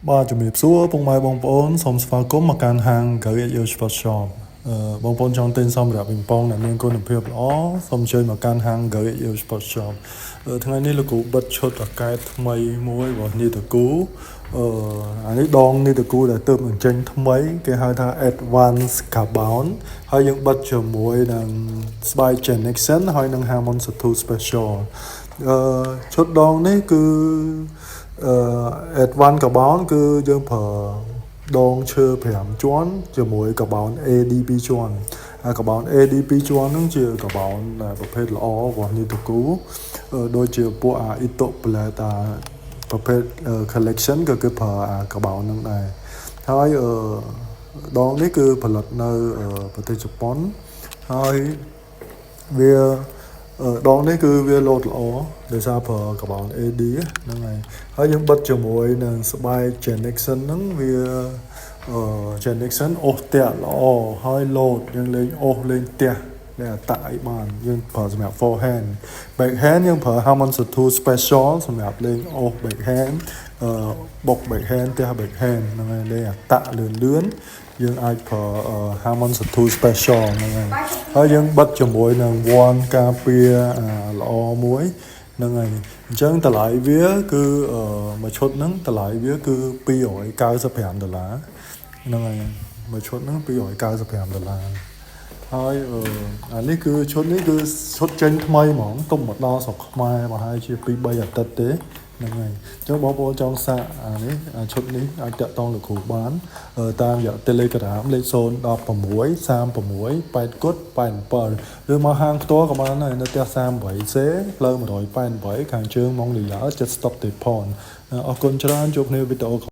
បាទជំរាបសួរពុកម៉ែបងប្អូនសូមស្វាគមន៍មកកាន់ហាង Go Your Sport Shop អឺបងប្អូនចង់ទិញសម្ភារៈពីងប៉ុងដែលមានគុណភាពល្អសូមអញ្ជើញមកកាន់ហាង Go Your Sport Shop អឺថ្ងៃនេះលោកគ្រូបិទឈុតរ៉ាកែតថ្មីមួយរបស់នីតគូអឺអានេះដងនីតគូដែលទើបនឹងចេញថ្មីគេហៅថា Advanced Carbon ហើយយើងបិទជាមួយនឹងស្បែក Genexon ហើយនឹង Harmon Satu Special អឺឈុតដងនេះគឺ អឺ Advanced Carbon គឺយើងប្រើដងឈើ5ជាន់ជាមួយ Carbon AD 2ជាន់អា Carbon AD 2ជាន់ហ្នឹងជា Carbon ដែលប្រភេទល្អរបស់នីតគូដូចជាពួកអា Ito Blade អាប្រភេទ collection ក៏គឺប្រើអា Carbon ហ្នឹងដែរហើយអឺដងនេះគឺផលិតនៅប្រទេសជប៉ុនហើយវាដងនេះគឺវាលោតល្អដោយសារប្រើ Carbon AD ហ្នឹងហើយហើយយើងបិទជាមួយនឹងស្បែក Genexon ហ្នឹងវាអឺ Genexon អូសផ្ទះល្អហើយលោតយើងលេងអូសលេងផ្ទះលេងអតាក់អីបានយើងប្រើសម្រាប់ forehand backhand យើងប្រើ Harmon Satu Special សម្រាប់លេងអូស backhand អឺបុក backhand ផ្ទះ backhand ហ្នឹងហើយលេងអតាក់លឿនលឿនយើងអាចប្រើ Harmon Satu Special ហ្នឹងហើយហើយយើងបិទជាមួយនឹង one ការពារល្អមួយហ្នឹងហើយអញ្ចឹងតម្លៃវាគឺមួយឈុតហ្នឹងតម្លៃវាគឺ295ដុល្លារហ្នឹងហើយមួយឈុតហ្នឹង295ដុល្លារហើយអឺអានេះគឺឈុតនេះគឺឈុតចេញថ្មីហ្មងទុំមកដល់ស្រុកខ្មែរប្រហែលជា2 3អាទិត្យទេហ្នឹងហើយអញ្ចឹងបងប្អូនចង់សាកអានេះអាឈុតនេះអាចតាក់ទងលោកគ្រូបានតាមរយៈ Telegram លេខ016 36 8គុត87ឬមកហាងផ្ទាល់ក៏បានដែរនៅផ្ទះ 38C ផ្លូវ188ខាងជើងម៉ុងលីឡាជិតស្តុបទេផនអរគុណច្រើនជួបគ្នាវីដេអូ។